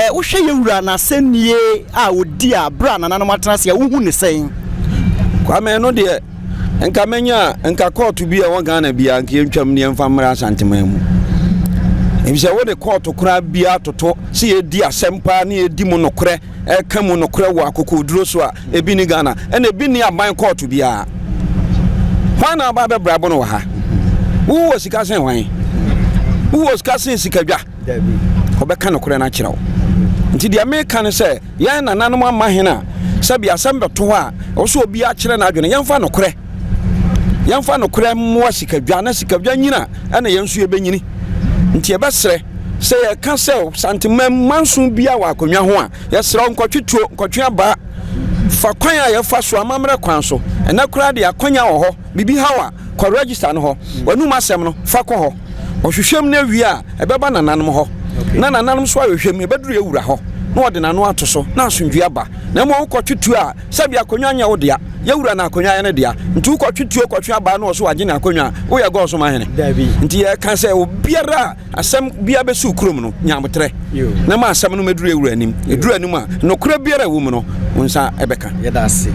Wohwɛ yɛ wura n'asɛnnie a ɔdi a berɛ a nananom atena ase a, wohu ne sɛn? Kwame, no deɛ, nka mɛnya a, nka kɔɔto bi a ɛwɔ Ghana biara, nka yɛntwam ne yɛmfa mmra Asanteman mu, efisɛ wode kɔɔto koraa biara toto sɛ yɛdi asɛm paa ne yɛdi mu nokorɛ, ɛka mu nokorɛ wɔ akokoduro so a, ebi ni Ghana, ɛna ebi ni aban kɔɔto biara. Hwan na aba bɛbra bo no wɔ ha? Wowɔ sika sen hwan? Wowɔ sika sen sikadwa? Ɔbɛka nokorɛ no akyerɛ wo. Nti deɛ meka ne sɛ, yɛn nananom ama hene a, sɛbi asɛm bɛto hɔ a, ɛwɔ sɛ obi akyerɛ n'adwene. Yɛmfa nokorɛ, yɛmfa nokorɛ mmoa sikadwa na sikadwa nyina, ɛna yɛn nso yɛbɛnyini. Nti yɛbɛsrɛ sɛ yɛka sɛ Santema manso bia wɔ akonnwa ho a, yɛsrɛ wo, nkɔtwe tuo, nkɔtwe abaa. Fa kwan a yɛfa so, amammerɛ kwan so. Ɛnɛ koraa de, akwanya wɔ hɔ. Biribi haw a, kɔ register no hɔ, w'anum asɛm no fa kɔ hɔ. Ɔhwehwɛm no awie a, ɛbɛba nananom hɔ na nananom so ahwehwɛm, ɛbɛduru ewura hɔ na wɔde n'ano ato so na asomdwe aba. Na mmom wokɔtwe tuo a, sɛbi akonnwa nyɛ wo dea, yɛwura na akonnwa yɛ ne dea. Nti wokɔtwe tuo kɔtwe abaa na ɔso wagye ne akonnwa a, woyɛ gɔɔ so mahene. Nti yɛka sɛ obiara a asɛm biara bɛsi kurom no, nya abotrɛ na ma asɛm no mɛduru ewura anim. Ɛduru anim a, nokorɛ biara ɛwɔ mu no, wo nsa ɛbɛka. Yɛda ase.